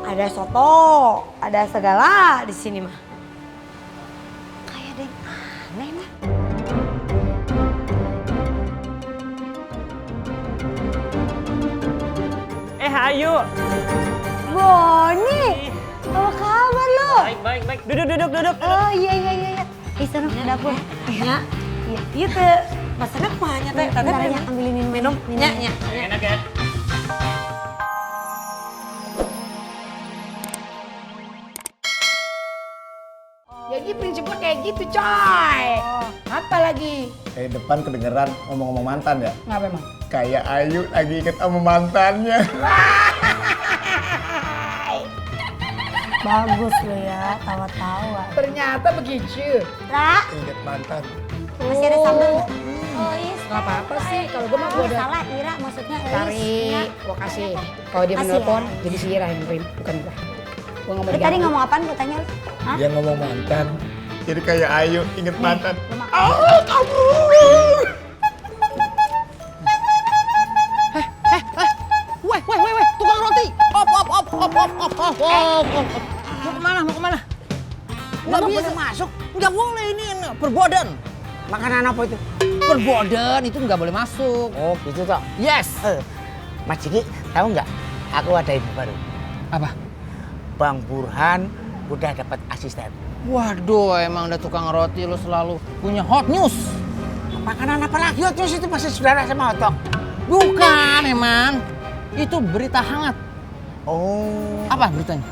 Ada soto, ada segala di sini mah. Kayak ada yang aneh mah. Ayu. Boni, apa kabar lo? Baik. Duduk. Oh iya. Sana ke dapur. Ya. Iya. Iya teh. Masalah kemana teh? Bentar ya, ambilin minum. Nya. Enak ya? Jadi prinsipnya kayak gitu, coy. Apa lagi? Kayak depan kedengeran ngomong-ngomong mantan ya? Ngapa emang? Kayak Ayu lagi inget sama mantannya. Bagus lo ya, tawa-tawa. Ternyata begitu. Ra, Inget mantan. masih ada sambal nggak? Oh iya. Nggak apa-apa sih, kalau gue mah gue udah salah Ira, maksudnya cari, gue kasih. Kalau dia Kasih menelpon, ya? jadi si Ira yang ngirim, bukan gue. Gue nggak mau Lu tadi diganggu. ngomong apaan gue tanya lu? Hah? Dia ngomong mantan. Jadi kayak Ayu inget mantan. Lu makan. Oh, kamu! Weh, tukang roti. Op. Mau kemana? Nggak bisa masuk. Nggak boleh ini perbodan. Makanan apa itu? Perbodan itu nggak boleh masuk. Oh gitu toh. Yes. Mas Ciki, tahu nggak? Aku ada info baru. Apa? Bang Burhan udah dapat asisten. Waduh, emang ada tukang roti lo selalu punya hot news. Makanan apa lagi? Oh, terus itu masih saudara sama Otok. Bukan emang. Itu berita hangat. Oh. Apa beritanya?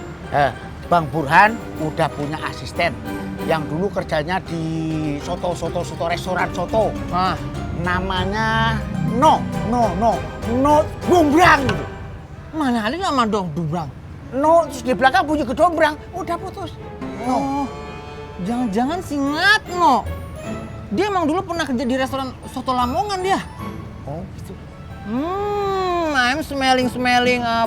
Bang Burhan udah punya asisten yang dulu kerjanya di soto restoran soto. Ah, Namanya No Dombrang gitu. mana ada nama dong Dubrang? No terus di belakang bunyi gedombrang, udah putus. Oh, jangan-jangan si Ngatno. Dia emang dulu pernah kerja di restoran soto Lamongan dia. Oh gitu. I'm smelling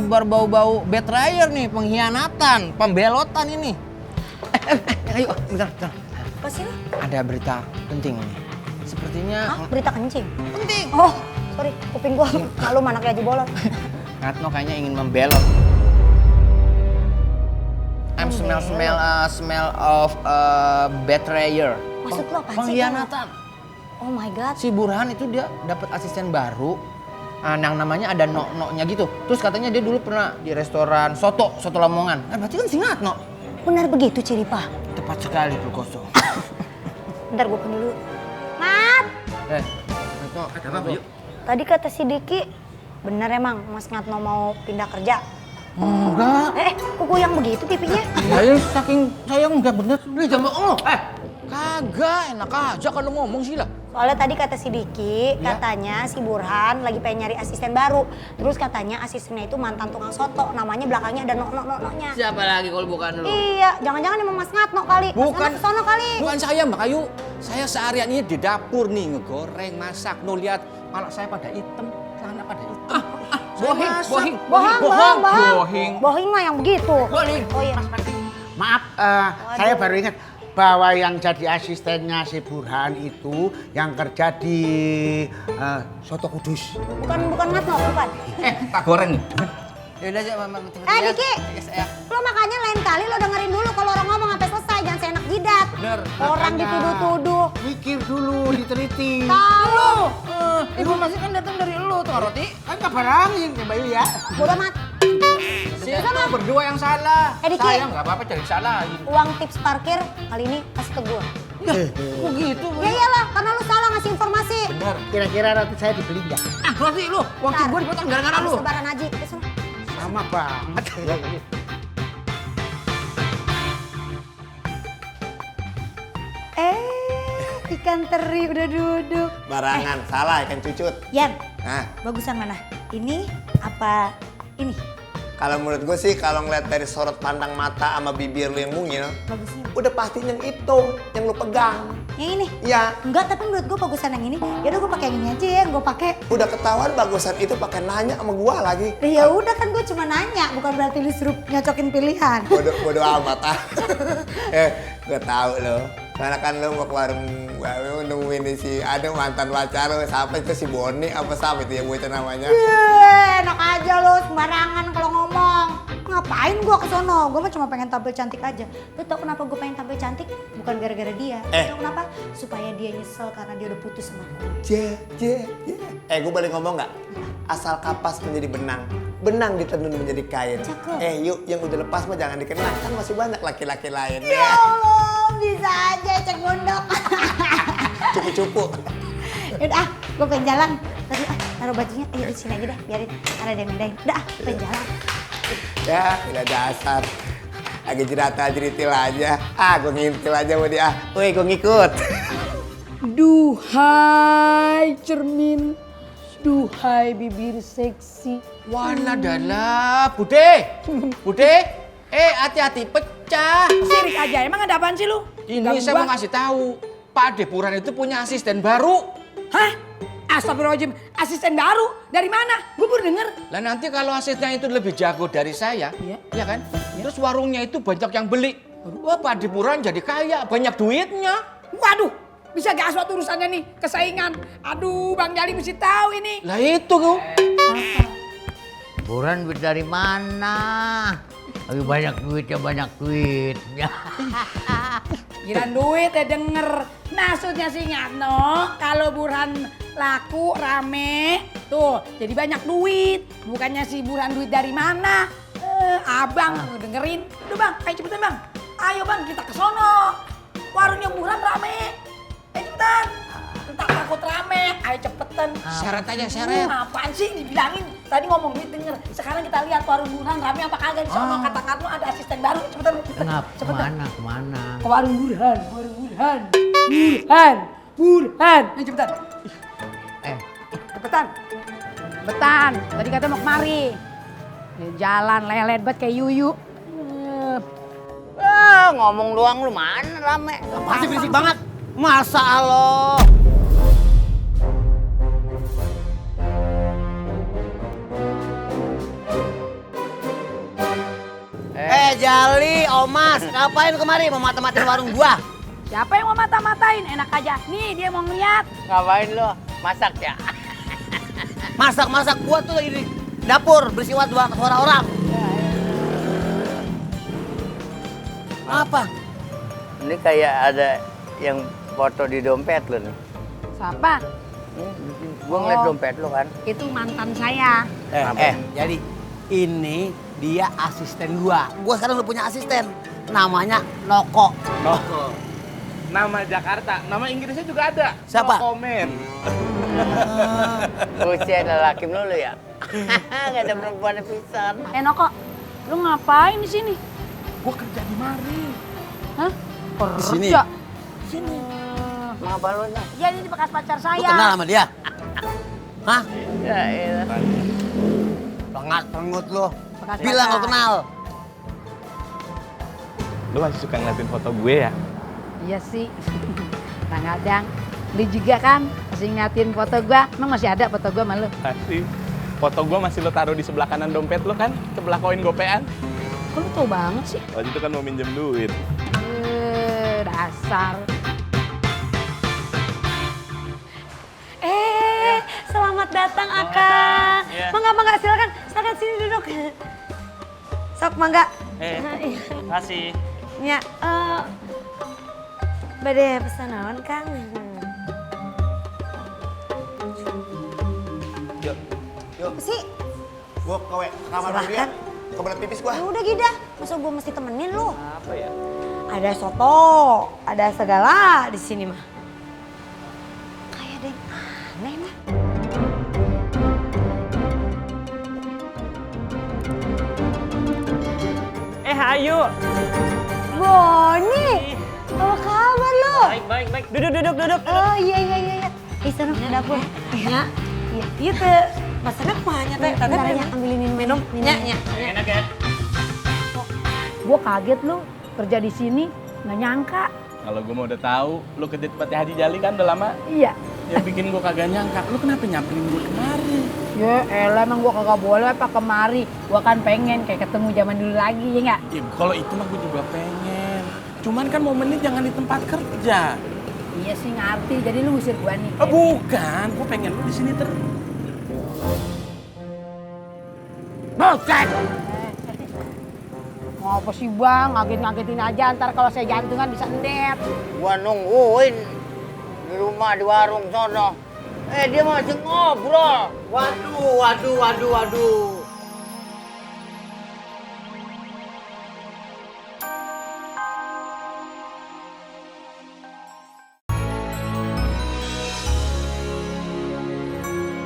berbau-bau betrayer nih, pengkhianatan, pembelotan ini. Ayo, bentar. Apa sih lu? Ada berita penting nih. Sepertinya Hah? Berita kencing? penting. Oh, sorry, kuping gua malu anak gaji bolot. Ngatno kayaknya ingin membelot. I'm smell of betrayer. Maksud lu apa sih? Pengkhianatan. Oh my god. Si Burhan itu dia dapat asisten baru. Yang namanya ada no-nya gitu. Terus katanya dia dulu pernah di restoran soto Lamongan. Berarti kan si Ngatno. Benar begitu Ciripah? Tepat sekali Purkoso. Bentar gua panggil dulu. Ngat! Ngatno, ada apa yuk? Tadi kata si Diki, bener emang Mas Ngatno mau pindah kerja? Enggak. Kuku yang begitu pipinya? Ya saking saya enggak bener. Lu jangan bohong lo. Kagak, enak aja kalau ngomong sih lah. Soalnya tadi kata si Diki, katanya si Burhan lagi pengen nyari asisten baru. Terus katanya asistennya itu mantan tukang soto, namanya belakangnya ada no-nya. Siapa lagi kalau bukan lu? Iya, jangan-jangan emang Mas Ngatno kali. Mas Bukan. Ngatno kesono kali. Bukan saya Mbak Ayu, saya seharian ini di dapur nih ngegoreng, masak. No lihat kepala saya pada hitam, celana pada hitam. Bohing mah yang begitu. Bohing. Oh iya. Maaf, saya baru ingat bahwa yang jadi asistennya si Burhan itu yang kerja di Soto Kudus. Bukan Ngatno, bukan. Tak goreng nih. Yaudah aja, Mama. Diki, lo makanya lain kali lo dengerin dulu kalau orang ngomong sampai selesai, jangan seenak jidat. Bener. Orang Makanya dituduh-tuduh. Mikir dulu, diteliti. Tahu. Informasi kan datang dari lu tuh roti. Kan kabar angin, Mbak Ayu ya. Bodoh amat. Itu berdua yang salah. Diki. Saya nggak apa-apa jadi salahin. Uang tips parkir kali ini kasih ke gue. Kok gitu? Ya iyalah, karena lu salah ngasih informasi. Bener. Kira-kira roti saya dibeli nggak? Roti lu, uang tip gue dipotong gara-gara lu. Lebaran Haji. Terus lu. Sama banget. Ikan teri udah duduk. Barangan, salah ikan cucut. Yan, Nah, bagusan mana? Ini apa ini? kalau menurut gue sih kalau ngeliat dari sorot pandang mata sama bibir lu yang mungil, Bagusnya. udah pasti yang itu, yang lu pegang. Yang ini? Iya, Enggak, tapi menurut gue bagusan yang ini. Yaudah gue pakai yang ini aja ya, gue pakai. udah ketahuan bagusan itu pakai nanya sama gua lagi. Ya udah kan gue cuma nanya, bukan berarti disuruh nyocokin pilihan. Bodo amat ah. Gue tahu lo. Karena kan lu mau ke warung baru nemuin si ada mantan pacar lu, siapa itu si Boni apa siapa itu ya bocah namanya? Enak aja lo sembarangan kalau ngomong. Ngapain gua ke sono? Gua mah cuma pengen tampil cantik aja. Lu tau kenapa gua pengen tampil cantik? Bukan gara-gara dia. Tau kenapa? Supaya dia nyesel karena dia udah putus sama gua. Gue boleh ngomong nggak? Asal kapas menjadi benang, benang ditenun menjadi kain. Cakep. Yuk yang udah lepas mah jangan dikenal, kan masih banyak laki-laki lain. Ya Allah, bisa aja cek gondok. Cupu-cupu. Yaudah, gua pengen jalan. Tadi taruh bajunya, ayo di sini aja deh, biarin ada yang mindahin. Udah, pengen jalan. Ya, tidak dasar. Lagi jerata jeritil aja. Gue ngintil aja sama dia. Woi, gue ngikut. Duhai cermin, duhai bibir seksi. Wala dalah, Bude. Bude, hati-hati pecah. Sirik aja, emang ada apaan sih lu? Ini Ganggu saya gua. mau ngasih tahu, Pak Depuran itu punya asisten baru. Hah? Astagfirullahaladzim, asisten baru? Dari mana? Gue baru denger. Lah nanti kalau asistennya itu lebih jago dari saya, Iya. ya kan? Terus warungnya itu banyak yang beli. Wah, Pak Depuran jadi kaya, banyak duitnya. Waduh, bisa gak aswat urusannya nih, kesaingan. Aduh, Bang Jali mesti tahu ini. Lah itu tuh. Buran duit dari mana? Lagi banyak duitnya. Giliran duit ya denger. Maksudnya sih Ngatno, kalau Burhan laku rame, tuh jadi banyak duit. Bukannya si Burhan duit dari mana? Abang dengerin. Udah Bang, ayo cepetan Bang. Ayo Bang, kita ke sono. Warungnya Burhan rame. Ayo cepetan. Entah takut rame, ayo cepetan. Syarat aja, syarat. Apaan sih dibilangin? Tadi ngomong duit denger. Sekarang kita lihat warung Burhan rame apa kagak di sono. Kata Ngatno ada asisten baru. Cepetan. Kenapa? Kemana? Ke warung Burhan, Burhan. Ayo cepetan. Cepetan. Cepetan. Tadi kata mau kemari. Dia jalan lelet banget kayak Yuyu. Ngomong doang lu mana rame? Pasti berisik banget. Masa Allah. Jali, Omas, ngapain kemari mau mata-matain warung gua? Siapa yang mau mata-matain? Enak aja. Nih dia mau ngeliat. Ngapain lu? Masak ya? Masak gua tuh lagi di dapur bersiwat suara orang. Apa? Ini kayak ada yang foto di dompet lu nih. Siapa? Gua ngeliat dompet lu kan. Itu mantan saya. Jadi ini dia asisten gua. Gua sekarang udah punya asisten. Namanya Noko. Nama Jakarta, nama Inggrisnya juga ada. Siapa? No comment. Usia lelaki melulu ya. Gak ada perempuan pisan. Noko, lu ngapain di sini? Gua kerja di mari. Hah? Di sini? Kerja? Kenapa lu nih? Ya ini bekas pacar saya. Lu kenal sama dia? Hah? Ya iya. Pengut lu. Bekas Bilang lu pacar. kenal. Lu masih suka ngeliatin foto gue ya? Iya sih. Kadang-kadang. Lu juga kan masih ngeliatin foto gua. Emang masih ada foto gua sama lu? Pasti. Foto gue masih lo taruh di sebelah kanan dompet lo kan? Sebelah koin gopean. Kok lu tau banget sih? Waktu itu kan mau minjem duit. Dasar. Selamat datang Akang. Iya. Mangga, silakan sini duduk. Sok mangga. Kasih. Ya, bade pesan naon Kang? Yuk. Apa sih? Gue ke kamar dulu ya. Kebelet pipis gue. Ya udah Gida, masa gue mesti temenin lu? Apa ya? Ada soto, ada segala di sini mah. Kayak ada yang aneh mah. Ayu. Boni, apa kabar lu? Baik. Duduk. Oh iya. Sana ke dapur. Ya. Iya. Iya teh. Masakan kumaha teh? Teh ambilin minum. Nya. Enak ya? Gua kaget lu kerja di sini, nggak nyangka. Kalau gue mau udah tahu, lu kerja di tempat Haji Jali kan udah lama. Iya. Ya bikin gue kagak nyangka. Lu kenapa nyamperin gue kemari? Ya elah emang gua kagak boleh apa kemari. Gua kan pengen kayak ketemu zaman dulu lagi ya nggak? Ya kalau itu mah gue juga pengen. Cuman kan momennya jangan di tempat kerja. Iya sih ngerti, jadi lu usir gua nih. Bukan, gue pengen lu di sini terus. Bukan. Ngapa sih bang, ngaget-ngagetin aja, ntar kalau saya jantungan bisa ndet. Gua nungguin di rumah di warung sono. Dia masih ngobrol. Waduh.